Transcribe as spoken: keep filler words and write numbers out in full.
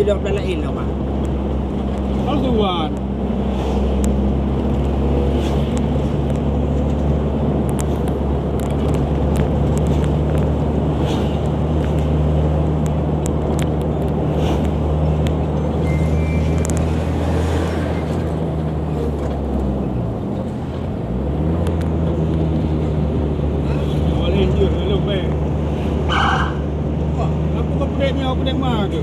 Dua belas lain lah, Wan. Palsuan. Boleh je, lalu, eh. Apa kau pedek ni, aku pedek mah tu?